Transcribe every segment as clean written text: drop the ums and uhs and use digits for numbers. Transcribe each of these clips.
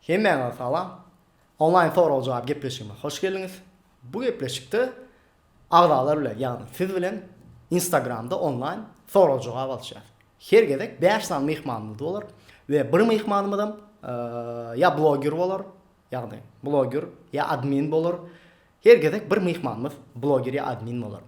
Hemmäňize salam. Onlaýn sorag-jogap gepleşigime hoş geldiňiz. Bu gepleşikde agzalar bilen, ýagny siz bilen Instagramda onlaýn sorag-jogap alyşýarys. Her gezek 5 sany myhmanymyz bolar we bir myhmanymyzam ýa bloger bolar, ýagny bloger ýa admin bolar. Her gezek bir myhmanymyz bloger ýa admin bolar.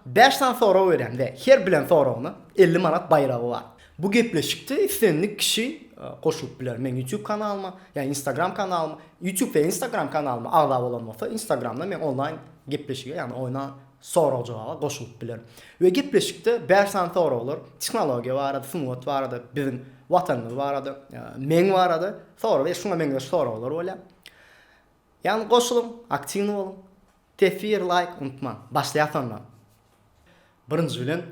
5 sany sorag berýän we her bilen soragyna 50 manat baýragy bar. Bu gepleşikde islendik kişi goşulyp biler. Meň YouTube kanalyma ýa Instagram kanalyma, YouTube we Instagram kanalyma agza bolan bolsa, Instagramda men onlaýn gepleşige, ýagny oýna sorag-jogaba goşulyp biler. We gepleşikde 5 sany soraglar tehnologiýa barada, sungat barada, biziň watanymyz barada, meň barada sorag we şuňa meňzeş soraglar bolýar. Ýagny goşulyň, aktiwny boluň. Teswir, laýk unutmaň. Başlaýas onda. Birinji bilen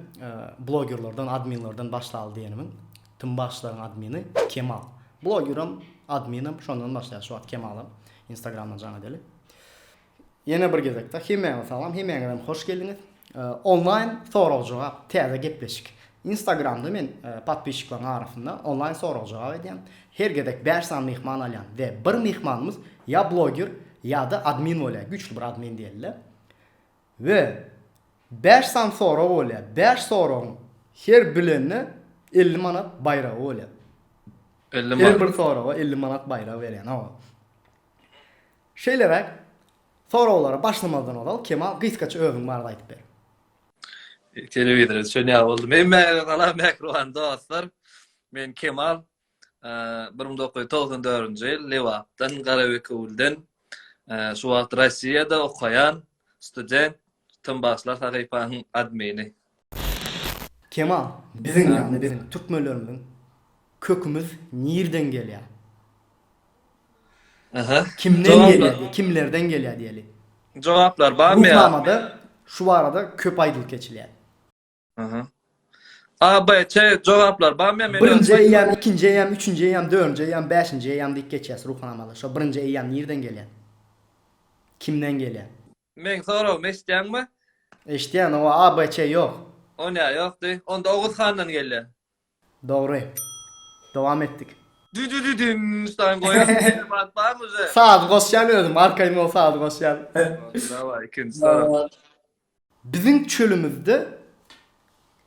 blogerlerden, adminlerden başlaly diýenimiň Tymbaşlaryň admini Kemal. Blogerem, adminem şondan başlaýas şu wagt Kemalam Instagramdan jaň edeli. Ýene bir gezekde hemmäňize salam, hemmäňizem hoş geldiňiz. Onlaýn sorag-jogap täze gepleşik. Instagramda men podpisçikleriň arasynda onlaýn sorag-jogap edýän. Her gezek 5 sany myhman alýan we bir myhmanymyz ýa bloger ýa-da admin bolýar, güýçli bir admin diýeli-le. We 5 sany sorag bolýar. 5 soragyň her bilenine 50 manat baýragy bolýar. 50 Her manat. bir soraga 50 manat baýrak berýän, hawa. Şeýleräk soraglara başlamazdan ozal Kemal gysgaça özüň barada aýdyp ber. Telewizora düşen ýaly boldum. Hemmäňize salam mähriban dostlar. Men Kemal. 1994-nji ýyl Lebapdan, Garabekewülden. Şu wagt Rossiýada okaýan student, Tymbaşlar sahypanyň admini. Kemal, biziň ýagny biziň türkmenlerimiziň kökümiz nirden gelýär? Aha. Kimden gelýär, kimlerden gelýär diýeli. Jogaplar barmy ýa? Ruhnamada şu barada köp aýdylyp geçilýär. Aha. A, B, C jogaplar barmy ýa men Birinji eýýam, ikinji eýýam, üçünji eýýam, dördünji eýýam, bäşinji eýýam diýip geçýäs Ruhnamada. Şo birinji eýýam nirden gelýär? Kimden gelýär? Meň soragymy eşitýäňmi? Eşitýän, owa A, B, C ýok. O nä ýokdy? Onda Oguz handan gelýär. Dogry. Dowam etdik. Dü-dü-dü-düm, ştaýyn goýaryn, bat barmy uje? Saz goşýan özüm, arkaýyn bol saz goşýan. Daway, ikinji sorag. Biziň çölümizde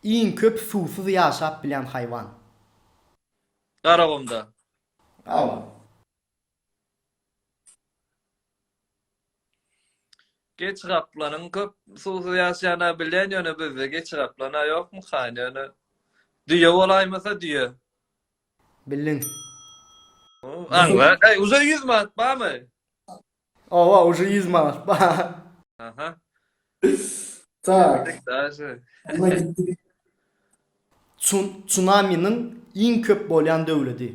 iň köp suwsuz ýaşap bilýän haýwan. Garagumda. Hawa. Geçi gaplanyň köp suwsuz ýaşaýan-a bilýän ýöne bizde geçi gaplan-a ýokmykan ýöne düýe bolaýmasa düýe. Bildiň. Aňla. Eý uje 100 manat barmy? Owa uje 100 manat bar. Aha. Tak. Daşy. Onda gitdik. Tsunaminiň iň köp bolýan döwledi.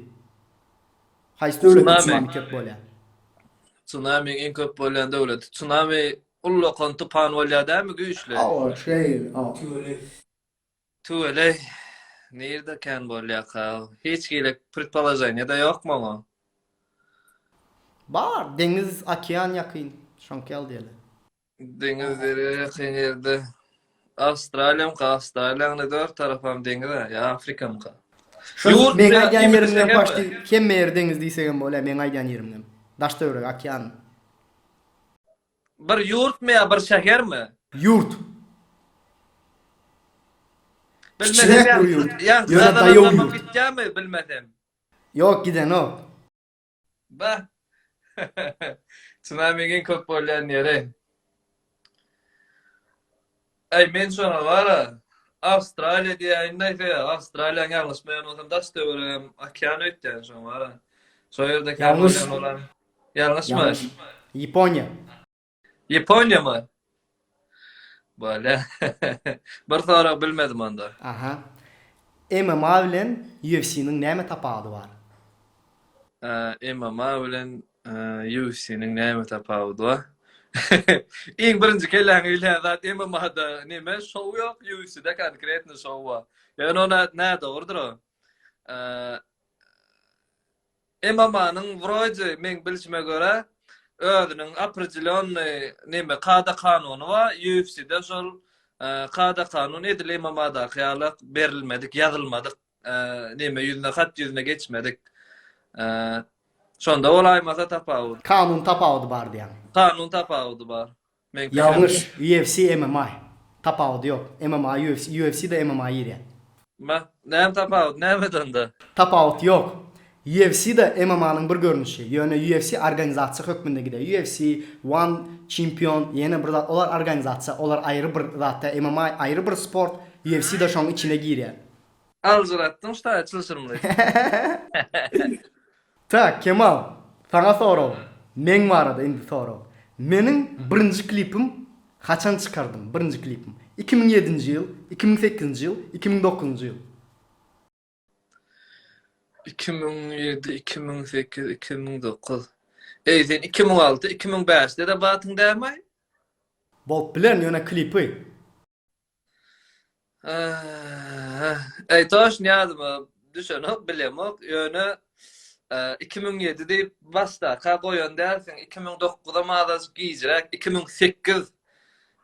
Haýsy döwletde tsunami köp bolýar? Tsunamiň iň köp bolýan döwleti. Tsunami ullakan tupan bolýar dälmi güýçli? Hawa, şeýle. Tüweleý. Tüweleý. Nirde kän bolýarka? Hiç hili predpoloženiýe-de ýokmy oňa? Bar, deňiz, okean ýakyn. Şoňky ýaly diýeli. Deňiz derýa ýakyn ýerde. Awstraliýamyka, Awstraliýanyň dört tarapam deňiz-ä, ýa Afrikamyka? Şol Ýurt meň ýa aýdýan ýermi ýerimden şähermi? paşti hemme ýeri deňiz diýsegem bolýar, meň aýdýan ýerimden. Daş töweregi okean. Bir ýurtmy ýa bir şähermi? Ýurt. Bilmesem Kiçiräk ýa bir ýurt. ýa Ýöne daýaw gazalanlamam ýurt. gitýärmi bilmesem? Ýok, gidenok. Bah. Tsunamiň iň köp bolýan ýeri. Aý men şoňa bara Awstraliýa diýäýin-dä sebäbi Awstraliýanyň ýalňyşmaýan bolsam daş töweregem okean öýtýän şoň bara. Şo ýerde kän Ýalňyş. bolýan bolan. Ýalňyşmy? Ýalňyş. Ýaponiýa. Ýaponiýamy? Bolýa. Bir sorag bilmedim onda. Aha. MMA bilen UFC-niň näme tapawudy bar? MMA bilen UFC-niň näme tapawudy bar? Iň birinji kelläňe gelýän zat MMA-da neme şou ýok, UFC-de konkretno şou bar. Ýöne o nädogrudyr o. MMA-nyň wrode meň bilşime görä özüniň opredelýonnyý neme kada-kanuny bar, UFC-de şol kada-kanun edil MMA-daky ýaly berilmedik, ýazylmadyk, neme ýüzüne hat ýüzüne geçmedik. Şonda bolaýmasa tapawut. Kanun tapawudy bar diýýäň. Kanun tapawudy bar. Meň pikirimçe. Ýalňyş, UFC MMA. Tapawudy ýok. MMA UFC, UFC de MMA girýär. Ma, näme tapawut, nämede onda? Tapawut ýok. UFC de MMA-nyň bir görnüşi. Ýöne UFC organizasiýa hökmünde gidýär. UFC, One Champion, ýene bir zat, olar organizasiýa, olar aýry bir zat däl. MMA aýry bir sport, UFC de şoň içine girýär. Aljyratdyň şu taýy çylşyrymly. Tak, Kemal, saňa sorag. Meň barada indi sorag. Meniň birinji klipim haçan çykardym, birinji klipim? 2007-nji ýyl, 2008-nji ýyl, 2009-njy ýyl. 2007, 2008, 2009. Eý, sen 2006, 2005-de-de batyň dälmi? Bolup biler, ýöne klipi. Eý toş ýadyma düşenok bilemok ýöne 2007 diýip başdaka goýan dälsiň 2009-am azajyk gijräk 2008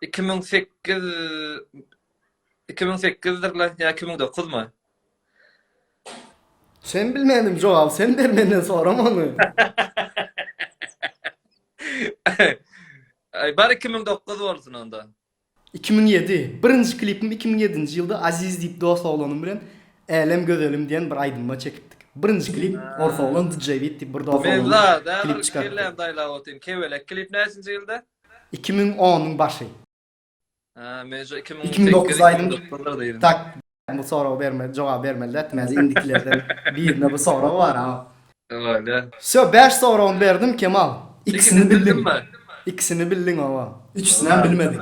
2008 2008-dirle ýa 2009-my? Sen bilmedim jogaby sen ber menden sorama ony. Aý bar 2009 bolsun onda. 2007. Birinji klipim 2007-nji ýylda Aziz diýip dost oglanym bilen Älem gözelim diýen bir aýdyma çekipdik. Birinji klip ors oglan DJ Beat diýip bir dost Men oglanymyz zada klip bir çykarypdy. kellämde aýlap otyryn. Kebelek klip näçinji ýylda? 2010-yň başy. Ha, men şu 2009 2008 aýdym. 2009 diýdim. Tak bu soragy berme, jogap bermeli däl. Mäze indikilerden birine bu sorag bar ha. Öyle. Sö 5 soragyny berdim Kemal. Ikisini İkisini bildiň. bildim mi? Ikisini bildiň owa. Üçüsini hem bilmediň.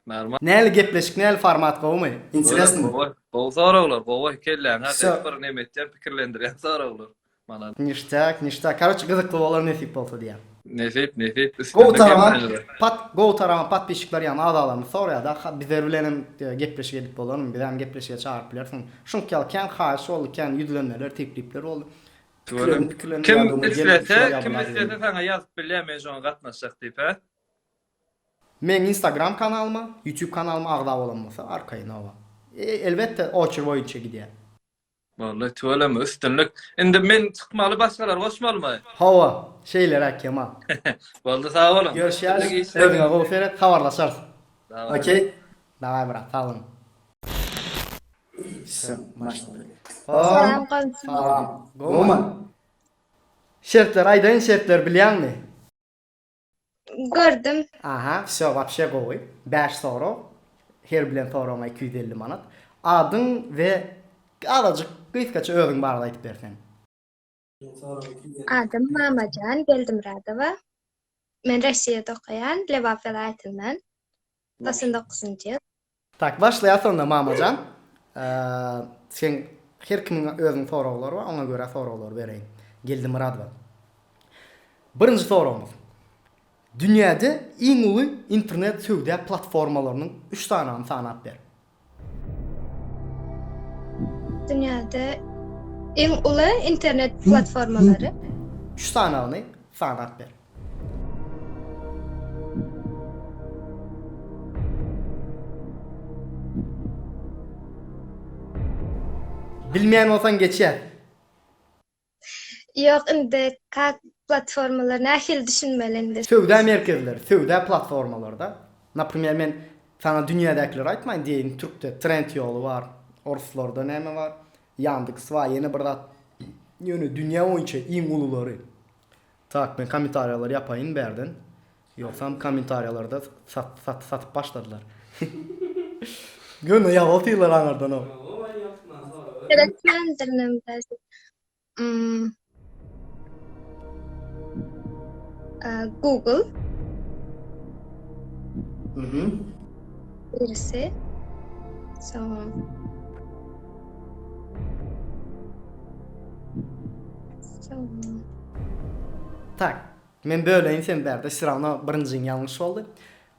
Normal. Näli gepleşik, näli format gowumy? Interesmi? Gowy, gowy soraglar, gowy kelläňe Sö. bir neme etýän, pikirlendirýän soraglar. Mana Niştak, niştak. Karoç gyzykly bolar nesip bolsa diýýän. nesip, nesip. Gowy Üstünlik tarama, hemmäňize. pat, gowy tarama podpisçikler ýagny agzalarymyz soraýar-da, ha, bizler bilen hem e, gepleşik edip bolarmy, bizi hem gepleşige çagyryp bilersiň. Şuňky ýaly kän haýyş boldy, kän ýüzlenmeler, teklipler boldy. Pikirlerini, pikirlerini Kim ýazyň, gelip islese, şular ýaly kim bular islese diýen. saňa ýazyp bilýär, men şoňa gatnaşjak diýip, hä? Meň Instagram kanalyma, YouTube kanalyma agza bolan bolsa arkaýyn oba. E, elbetde oçur boýunça gidýär. Boldy, tüweleme, üstünlik. Indi men çykmaly, başgalary goşmalymy? Hawa, şeýleräk Kemal. Boldy, sag boluň. Görüşýäris. Üstünlik işde. Özüňe gowy seret, habarlaşarys. Daway. Okey. Daway brat, sag boluň. Wsё, başladyk. Salam goňşy. Salam. Gowumy? Şertleri aýdaýyn, şertleri bilýäňmi? Gördüm. Aha, wsё, wapşe gowy. 5 sorag. Her bilen soragyňa 250 manat. Adyň we azajyk gysgaça özüň barada aýdyp berseň. Adym Mamajan Geldimyradowa. Men Rossiýada okaýan, Lebap welaýatyndan. 99-njy ýyl. Tak, başlaýas onda Mamajan. Seň her kimiň özüniň soraglary bar, oňa görä soraglary bereýin. Geldimyradowa. Birinji soragymyz. Dünýäde iň uly internet söwda platformalarynyň üç sanyny sanap ber. Dünýäde iň uly internet platformalary. Üç sanyny sanap ber. Bilmeýän bolsaň geçýär. Ýok indi kak platformalar nähili düşünmeli indi. Söwda merkezleri, söwda platformalarda. Naprimer men saňa dünýädäkileri aýtmaýyn diýeýin türkde Trendyol bar, orslarda näme bar, Yandex bar, ýene bir zat. Ýöne dünýä boýunça iň ululary. Tak men kommentariýalary ýapaýyn bärden. Ýogsam kommentariýalarda sat sat satyp başladylar. Ýöne ýazyp otyrlar aňyrdanam. Seretmändirinem daže. Hmm. Google. Mhm. Birisi. Soň Tak. Men böleýin sen bärde все равно birinjiň ýalňyş boldy.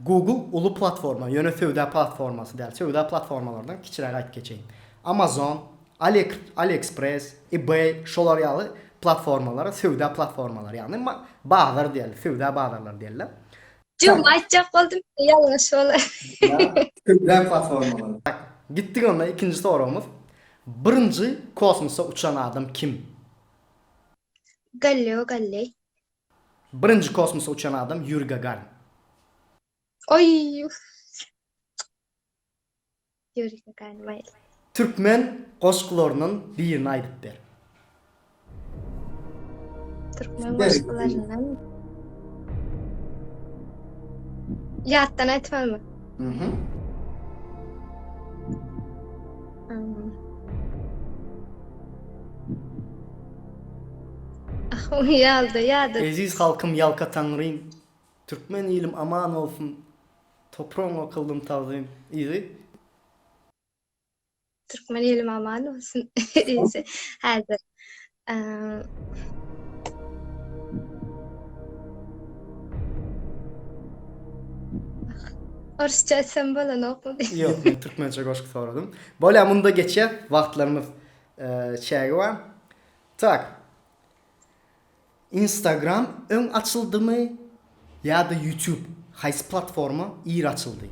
Google uly platforma, ýöne söwda platformasy däl. Söwda platformalardan kiçiräk aýdyp geçeýin. Amazon, AliExpress, eBay şolar ýaly platformalara söwda platformalary, ýagny bazar diýeli, söwda bazarlary diýeli. Juma aýtjak boldum, ýalňyş boldy. Söwda platformalary. Tak, gitdik onda ikinji soragymyz. Birinji kosmosa uçan adam kim? Galleo Galley. Birinji kosmosa uçan adam Ýuriý Gagarin. Oý. Ýuriý Gagarin maýly. Türkmen goşgularynyň birini aýdyp ber. Türkmen goşgularyndan Ýatdan aýtmalymy? Mhm. Ah, ýalda, ýada. Eziz halkym ýalka Taňrym, Türkmen ilim aman bolsun, Topragyňa kyldym tagzym. Yzy. Türkmen ilim aman bolsun. Yzy. Häzir. Orsça etsem bolanokmy? Ýok, men türkmençe goşgy soradym. Bolýa, munda geçýär. Wagtlarymyz çägi bar. Tak. Instagram öň açyldymy ýa-da YouTube haýsy platforma ir açyldy?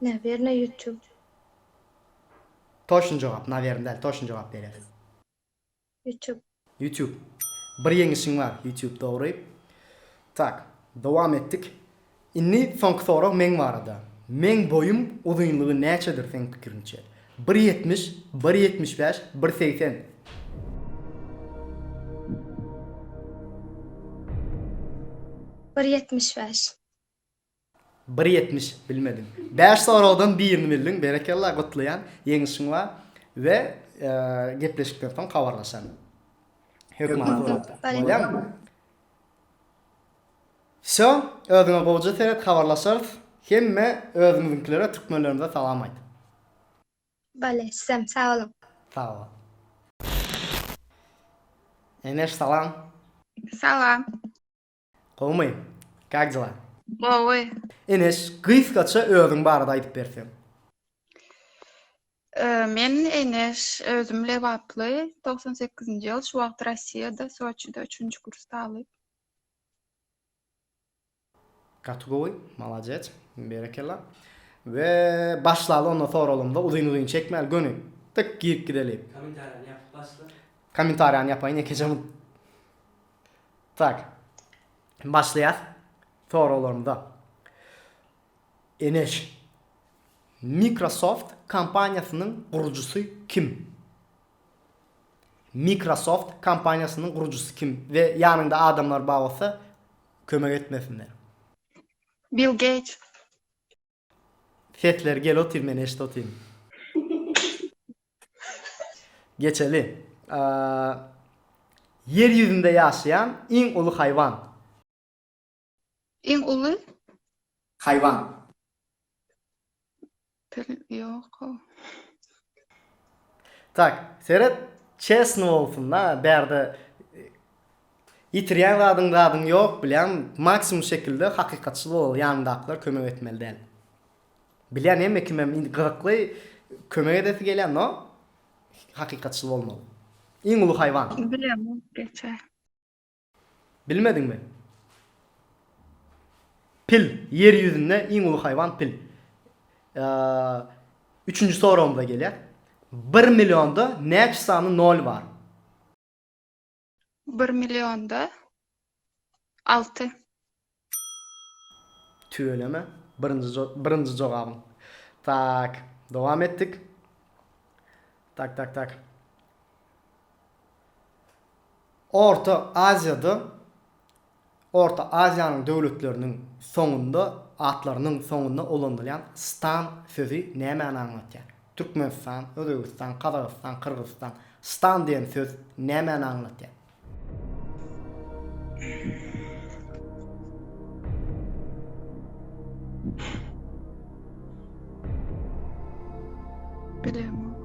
Nawerno YouTube. Toçny jogap, nawerno däl, toçny jogap berýäs. Youtube. Youtube. Bir ýeňişiň bar Youtube dogry. Tak, dowam etdik. Indi soňky sorag meň barada. Meň boýum uzynlygy näçedir seň pikiriňçe? Bir 70, bir 75, bir 80. Bir 75. Bir 70 bilmedim. 5 soragdan birini bildiň. Berekella gutlaýan. Ýeňişiň bar we gepleşikden soň habarlaşaryn. Hökman suratda. Bolýarmy? Wsё, özüňe gowja seret, habarlaşarys. Hemme özümiziňkilere, türkmenlerimize salam aýt. Bale, sizem sag boluň. Sag bol. Eneş salam. Salam. Gowumy? Kak dela? Gowy. Eneş, gysgaça özüň barada aýdyp berseň. Men Eneş, özüm lebaply, 98-nji ýyl, şu wagt Rossiýada, Soçide üçünji kurs talyp. Gaty gowy, malades, berekella. We başlaly onda soralymyza, uzyn-uzyn çekmäli, göni tyk girip gideli. Kommentariýany ýapyp başla. Kommentariýany ýapaýyn ýekeje Tak. Başlaýas soraglarymyza. Eneş. Microsoft kompaniýasynyň gurujysy kim? Microsoft kompaniýasynyň gurujysy kim? We ýanyňda adamlar bar bolsa kömek etmesinler. Bill Gates. Sesler gel otyr men eşit otyryn. Geçeli. Ýer ýüzünde ýaşaýan iň uly haýwan. Iň uly? Haýwan. Ýok. Tak, seret, çesno bolsun-da, bärde ýitirýän zadyň zadyň ýok, bilýän, maksimum şekilde hakykatçyl bol, ýanyňdakylar kömek etmeli däl. Bilýän hemme kimem indi gyzykly kömek edesi gelýär, no hakykatçyl bolmaly. Iň uly haýwan. Bilemok geçä. Bilmediňmi? Pil. Ýer ýüzünde iň uly haýwan pil. Üçünji soragymyza gelýär. Bir millionda näçe sany nol bar? Bir millionda alty. Tüweleme. Birinji birinji jogabyň. Tak, dowam etdik. Tak, tak, tak. Orta Aziýada Orta Aziýanyň döwletleriniň soňunda atlarynyň soňunda ulanylýan stan sözi nämäni aňladýar? Türkmenistan, Özbegistan, Gazagystan, Kyrgyzystan. Stan diýen söz nämäni aňladýar? Bilemok.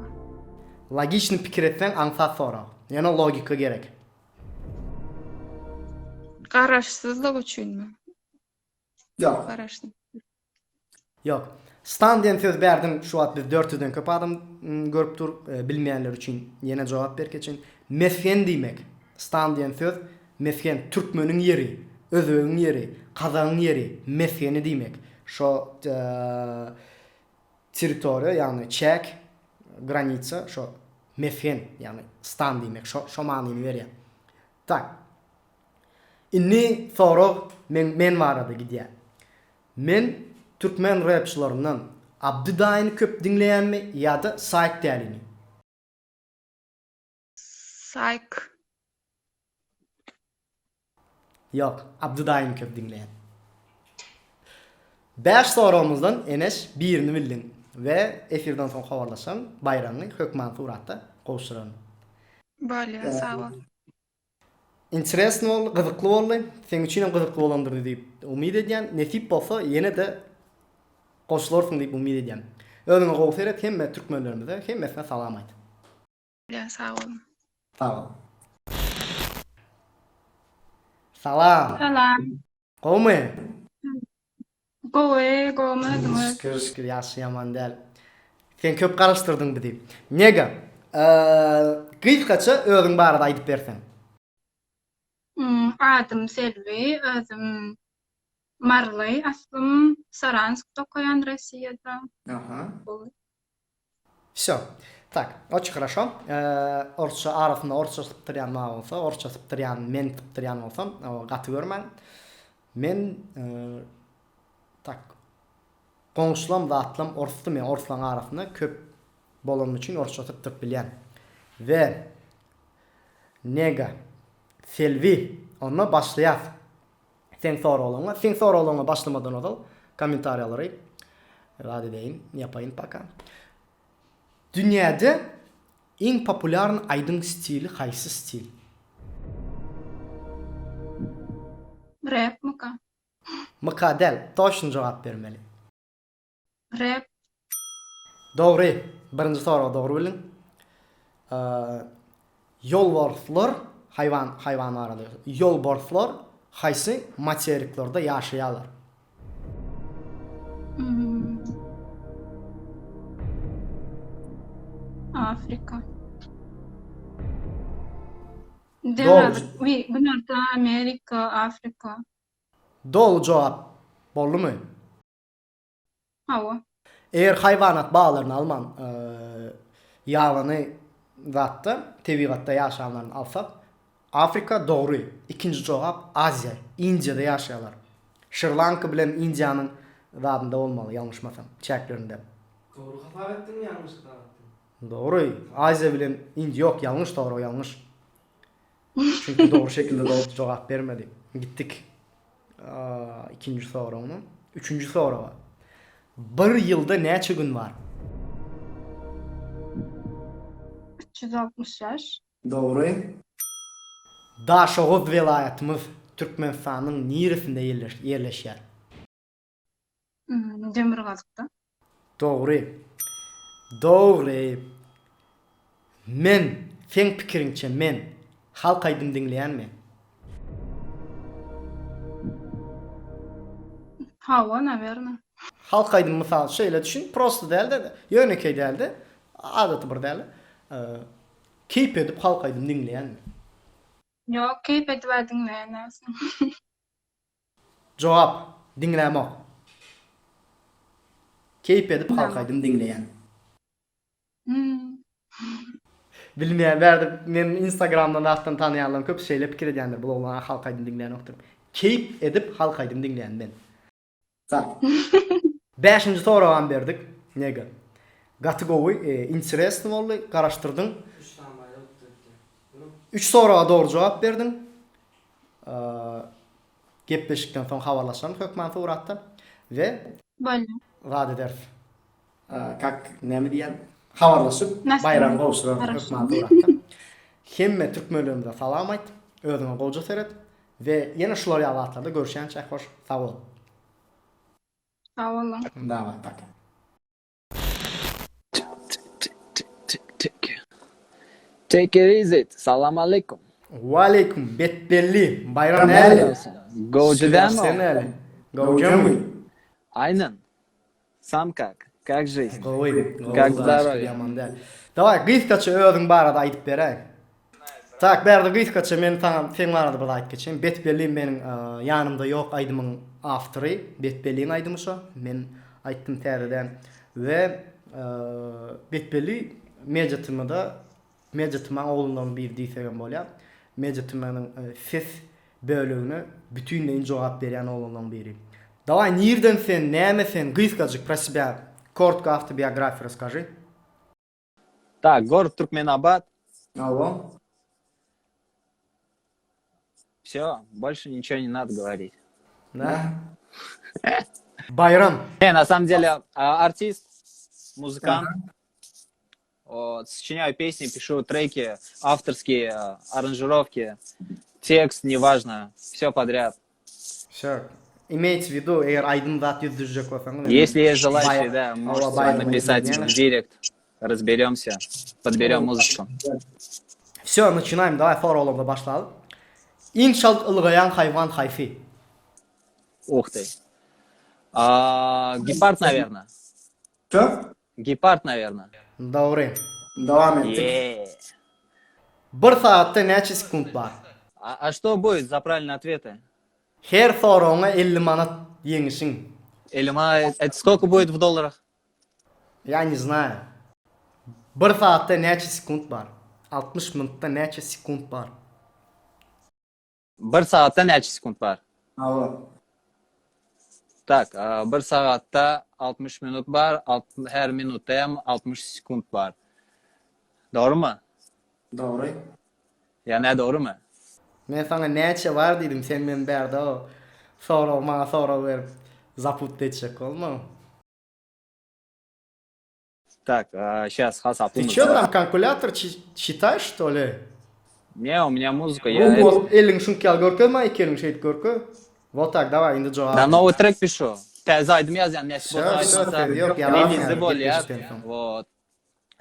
Logiçny pikir etseň aňsat sorag. Ýöne logika gerek. Garaşsyzlyk üçinmi? Ýok. Garaşsyz. Ýok. Stan diýen söz bärden şu wagt biz 400 den köp adam görüp dur. Bilmeýänler üçin ýene jogap berip geçeýin. Mesgen diýmek. Stan diýen söz mesgen türkmeniň ýeri, özbegiň ýeri, gazagyň ýeri, mesgeni diýmek. Şo. Territoriýa, ýagny çäk, granitsa, şo mesgen, ýagny stan diýmek, şo şo manyny berýär. Tak. Indi sorag men men barada gidýär. Men türkmen repçilaryndan Abdy daýyny köp diňleýänmi ýa-da Saýk dälini? Saýk. Ýok, Abdy daýyny köp diňleýän. Bäş soragymyzdan Eneş birini bildiň we efirden soň habarlaşan baýragyňy hökman suratda gowşuraryn. Bolýar, sag bol. Interesny boldy, gyzykly boldy. Seň üçin hem gyzykly bolandyr diýip umyt edýän. Nesip bolsa ýene-de goşularsyň diýip umyt edýän. Özüňe gowy seret, hemme türkmenlerimize hemmesine salam aýt. Bolýar, sag boluň. Sag bol. Salam. Salam. Gowumy? Gowy, gowumy özüňiz? Şükür, şükür, ýagşy ýaman däl. Sen köp garaşdyrdyň bizi. Nega, gysgaça özüň barada aýdyp berseň. Adym Selbi, özüm Maryly aslym, Saranskda okaýan Rossiýada. Aha. Wsё. Tak, oçi horoşo. Orsça arasynda orsça sypdyrýan bar bolsa, orsça sypdyrýan men sypdyrýan bolsam, gaty görmäň. Men tak goňşulam zatlam orsdy men orslaň arasynda köp bolanym üçin orsça sypdyryp bilýän. We Nega Selbi onda başlaýas. Seň soraglaryňa, seň soraglaryňa başlamadan ozal kommentariýalary zat edeýin, ýapaýyn paka. Dünýäde iň populýarny aýdym stili haýsy stil? Rap myka? Myka däl, toçny jogap bermeli. Rap. Dogry. Birinji soragy dogry bildiň. Ýolbarslar haýwan haýwan barada. Ýolbarslar haýsy materiklerde ýaşaýarlar? Afrika. Demirgazyk, Günorta Amerika, Afrika. Doly jogap boldumy? Hawa. Eger haýwanat baglaryny alman, ýabany zatda, tebigatda ýaşanlaryny alsak, Afrika dogry, ikinji jogap Aziýa, Indiýada ýaşaýarlar. Şri-Lanka bilen Indiýanyň zadynda bolmaly, ýalňyşmasam, çäklerinde. Dogry hasap etdiňmi, ýalňyş hasap etdiňmi? Dogry, Aziýa bilen Indiýa, ýok, ýalňyş sorag, ýalňyş. Çünki dogry şekilde dogry jogap bermedi. Gitdik. Ikinji soragyna. Üçünji soraga. Bir ýylda näçe gün bar? 365. Dogry. Daşoguz welaýatymyz Türkmenistanyň niresinde ýerleşýär? Demirgazykda. Dogry. Dogry. Men, seň pikiriňçe men halk aýdym diňleýänmi? Hawa, nawerno. Halk aýdym mysal şeýle düşün, prosta däl-de, ýönekeý däl-de, adaty bir däl-de. Keýp edip halk aýdym diňleýänmi? Ýok, keýp edib-ä diňleýän dälsiň. Jogap, Diňlämok. Keýp edip halk aýdym diňleýän. Bilmeýän bärde men instagramdan zatdan tanaýanlaryň köpüsi şeýle pikir edýändir bul oglan halk aýdym diňlänokdyr. Keýp edip halk aýdym diňleýän men. Tak. Bäşinji soragam berdik. Nega. Gaty gowy, interesny boldy, garaşdyrdyň. Üç sany baýrak utdy. Üç soraga dogry jogap berdiň. Gepleşikden soň habarlaşaryn hökman suratda we Bolýar. zat ederis. Kak näme diýýän? Habarlaşyp baýragyny gowşuraryn hökman suratda. Hemme türkmenlerimize salam aýt. Özüňe gowja seret we ýene şular ýaly zatlarda görüşýänçä hoş sag bol. Sag boluň. Daway paka. Take it easy. Salam aleýkum. Waleýkum betbelli Baýram näle? Gowja dämi? Sen näle? Gowjamy? Aýnan. Sam kak? Kak жизнь? Gowy. Gowy. Kak zdarowýe? Ýaman däl. Daway gysgaça özüň barada aýdyp beräý. Tak bärde gysgaça men saňa seň barada bir aýdyp geçeýin. Betbelli meniň ýanymda ýok aýdymyň awtory. Betbelliň aýdymy şo. Men aýtdym täzeden. We betbelli Media TM-da Media TM-iň oglanlarynyň biri diýsegem bolýar. Media TM-niň ses bölegine bütinleýin jogap berýän oglanlaryň biri. Daway nirden sen, näme sen, gysgajyk pro себя korotko awtobiografiýa rasskaži. Tak, gorod Türkmenabat. Hawa. Всё, больше ничего не надо говорить. Да? Bayram. Не, на самом деле, artist, музыкант. Вот, сочиняю песни, пишу треки, авторские, аранжировки, текст, неважно, все подряд. Всё. Имеется в виду, eger aýdym zat ýüzdürjek bolsaňyz. Если есть желающие, да, можете написать в директ. Разберемся, подберем музычку. Всё, начинаем. Давай soraglardan başlalyk. Iň çalt ylgaýan haýwan haýsy? Ух ты. А, гепард, наверное. Что? Gepard, nawerno. Dogry. Dowam etdik. Eee. Bir sagatda näçe sekunt bar? A, a что будет за правильные ответы? Her soragyňa 50 manat ýeňişiň. 50 manat, это сколько будет в dollarach? Ya ne znaýu. Bir sagatda näçe sekunt bar? 60 minutda näçe sekunt bar? Bir sagatda näçe sekunt bar? Hawa. Tak, bir sagatda 60 minut bar, her minutda hem 60 sekunt bar. Dogrymy? Dogry. Ýa nädogrymy? Men saňa näçe bar diýdim, sen meni bärde o sorag maňa sorag berip zaputda etjek bolma. Tak, şas hasaply. Ty ço tam kalkulyator çitaýş što li? Ne, u menya muzıka, ýa. Eliňi şuňky ýaly görkezme, iki eliňi şeýdip görkez. Wot tak, daway indi jogap. Da nowy trek pişu. Täze aýdym ýazýan, näsip bolsa aýdym Ýok, Relizi bolýar. Wot.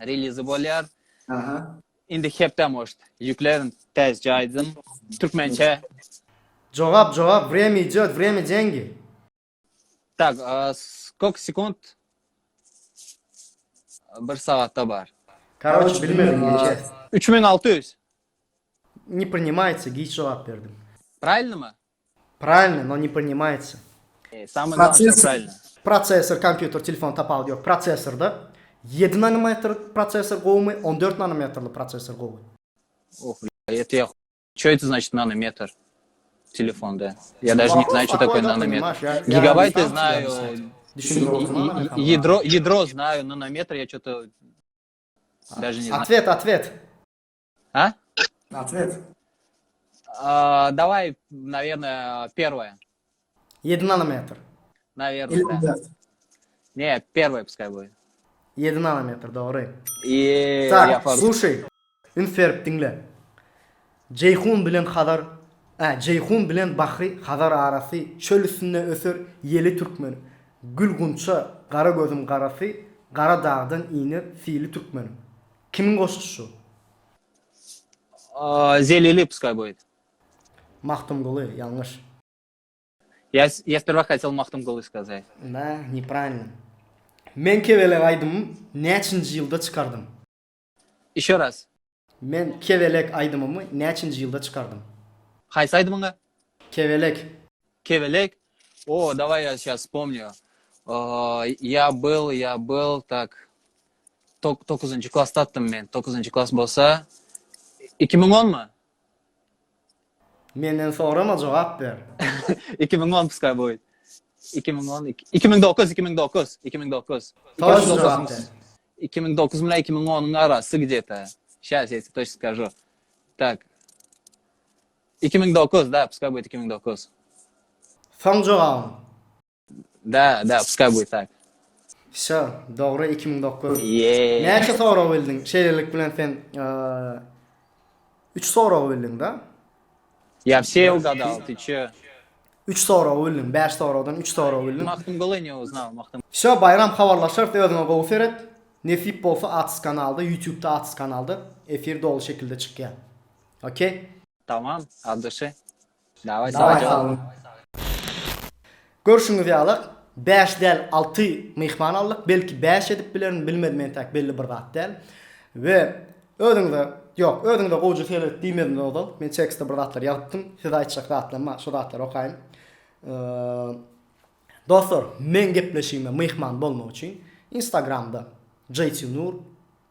Relizi bolýar. Aha. Indi hepde может ýüklärin täzeje aýdym türkmençe. Jogap, jogap, vremya idýot, vremya dengi. Tak, skok sekunt bir sagatda bar. Karoç bilmedim geçer. 3600. Ne prinimaýtsa giç jogap berdim. Pravilnomy? Pravilno, no ne prinimaýtsa. Samyý glawnyý şo pravilno. Prosessor, kompýuter, telefon tapawudy ýok. Prosessorda ýedi nanometr prosessor gowumy, 14 nanometrli prosessor gowy? Oh, это я Что это значит нанометр? Telefonda. Я даже не знаю, что такое нанометр. Гигабайты знаю, ядро, ядро знаю, нанометр я что-то даже не знаю. Ответ, ответ. А? Ответ. А, давай, наверное, первое. 7 nanometr. Наверное, да. Не, первое пускай будет. 7 nanometr, dogry. И Tak, слушай. Üns berip diňle. Jeýhun bilen Hazar, ä, Jeýhun bilen Bahry Hazar arasy, çöl üstünde öser ýeli türkmen. Gül gunça, gara gözüň garasy, gara dagdan iner sili türkmenim. Kimiň goşgusy şu? Zelili pускай будет. Magtymguly, ýalňyş. Я, я сперва хотел Magtymguly сказать. Da, nepravильно. Men Kebelek aýdymym näçinji ýylda çykardym? Еще раз. Men Kebelek aýdymymy näçinji ýylda çykardym? Haýsy aýdymyňy? Kebelek. Kebelek? O, давай я сейчас вспомню. Я был, я был, так, dokuzynjy klasdadym men. Dokuzynjy klas bolsa, 2010-my? Menden sorama jogap ber. 2010 pускай будет. 2010, 2009, 2009, 2009. Toş jogap ber. 2009 bilen 2010-yň arasy gde-to. Şas я тебе точно скажу. Tak. 2009, da, pускай будет 2009. Soň jogabyň. Da, da, pускай будет tak. Wsё, dogry 2009. Ýeee. Näçe sorag bildiň? Şeýlelik bilen sen üç sorag bildiň da? Ýa wse ugadal, ty çö? Üç sorag bildiň, bäş soragdan üç sorag bildiň. Magtymguly ne uznal, Magtym. Wsё, Baýram habarlaşarys, özüňe gowy seret. Nesip bolsa Atsyz kanalda, YouTube'da Atsyz kanalda efir doly şekilde çykýar. Okey? Tamam, от duşi. Daway, Daway sag sag boluň. Görşüňiz ýaly, bäş däl, alty myhman aldyk. Belki bäş edip bilerin, bilmedim entäk belli bir zat däl. We özüňize, ýok, özüňize gowja seret diýmezimden ozal, men tekstde bir zatlar ýazypdym. Size aýtjak zatlarym bar, şo zatlary okaýyn. Dostlar, meň gepleşigime myhman bolmak üçin. Instagramda JT Nur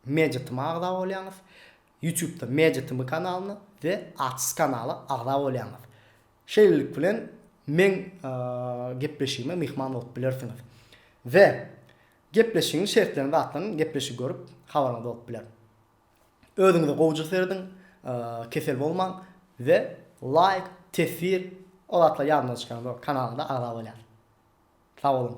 Media Tm agza bolýaňyz. Youtube-da Media Tm kanalyna we Atsyz kanala agza bolýaňyz. Şeýlelik bilen meň gepleşigime myhman bolup bilersiňiz. We gepleşigiň şertlerini zatlaryny gepleşigi görüp habaryňyz bolup biler. Özüňize gowja serediň, kesel bolmaň we laýk, teswir o zatlar ýadymdan çykaramzok kanalyňda agza bolýas. Sag boluň.